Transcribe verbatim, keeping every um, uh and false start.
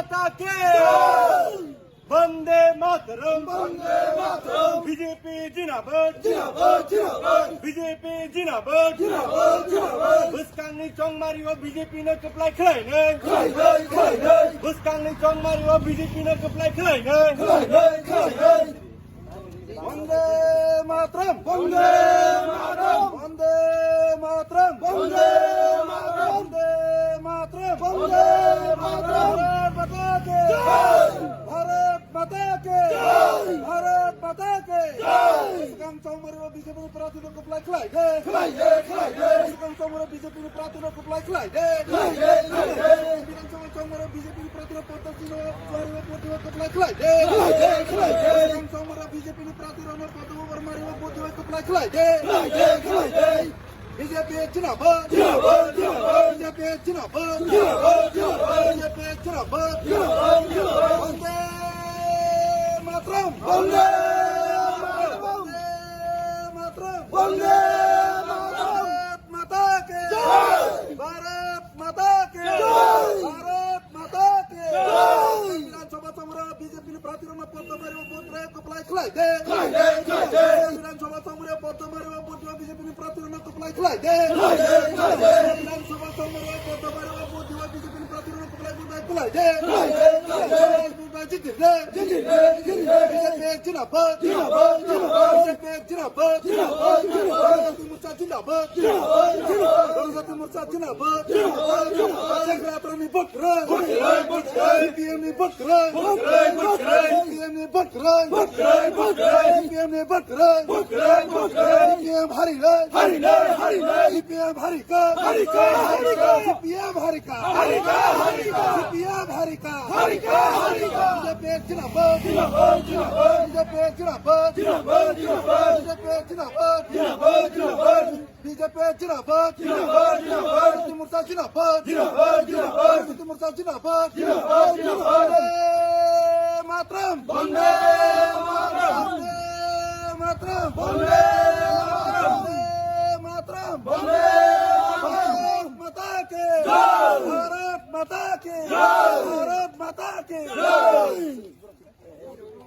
মাতা কে! জয়! বন্দে মাতরম! বন্দে মাতরম! বিজেপি জিন্দাবাদ! জিন্দাবাদ, জিন্দাবাদ! বিজেপি জিন্দাবাদ! জিন্দাবাদ, জিন্দাবাদ! Bwskangni chongmari o B J P no kwplai khlainai! Khlainai, khlainai! Bwskangni chongmari o B J P no kwplai khlainai! Khlainai, khlainai! বন্দে মাতরম! বন্দে মাতরম! বন্দে মাতরম! বন্দে মাতরম! বন্দে মাতরম! বন্দে মাতরম! ভারত মাতা কে! জয়! ভারত মাতা কে! জয়! ভারত মাতা কে! জয়! Bwskang chongmari o B J P ni prarthi no kwplai khlai de! Khlai de, khlai de! Bwskang chongmari o B J P ni prarthi no kwplai khlai de! Khlai de, khlai de! Bwskang chongmari o B J P ni prarthi no Bwskang chongmari o B J P ni prarthi rok no kwplai khlai de. Khlai de, khlai de. Bwskang chongmari o B J P ni prarthi rok no kwplai khlai de. Khlai de, khlai de. B J P zindabad. Zindabad, zindabad. B J P zindabad. Zindabad, zindabad. B J P zindabad. Zindabad, zindabad. Bande Mataram. Bande Mataram. Bande Mataram. Bande Mataram. Bharat Mata ki Jai. Bharat Mata ki Jai. Bharat Mata ki Jai. Bidhan Sabha chongmari o B J P ni prarthi rok no poddo mari o vote rok kwplai khlai de. Khlai de, khlai de. Bidhan Sabha chongmari o poddo mari o vote rok B J P ni prarthi rok no kwplai khlai de. Khlai de, khlai de. Bidhan Sabha chongmari o poddo mari o vote rok B J P ni prarthi rok no kwplai khlai de. Khlai de, khlai de. Jindabad, jindabad. B J P zindabad. Zindabad, zindabad. B J P zindabad. Zindabad, zindabad. Janata Morcha zindabad. Zindabad, zindabad. Janata Morcha zindabad. Zindabad, zindabad. Chakra Trani vote roi. Vote roi, vote roi. C P M ni vote roi. Vote roi, vote roi. C P M ni vote roi. Vote roi, vote roi. C P M ni vote roi. Vote roi, vote roi. C P M hari roi. Hari roi, hari roi. C P M hari ka. Hari ka, hari ka. C P M hari ka. Hari ka, hari ka. C P M hari ka. Hari ka, hari ka. B J P zindabad. Zindabad, zindabad. B J P zindabad. Zindabad, zindabad. B J P zindabad. Zindabad, zindabad. B J P zindabad. Zindabad, zindabad. Janata Morcha zindabad. Zindabad, zindabad. Janata Morcha zindabad. Zindabad, zindabad. Vande Mataram. Vande Mataram. Vande Mataram. Vande Mataram. Vande Mataram. Bharat Mata ki Jai. Bharat Mata ki Jai. Bharat Mata ki Jai.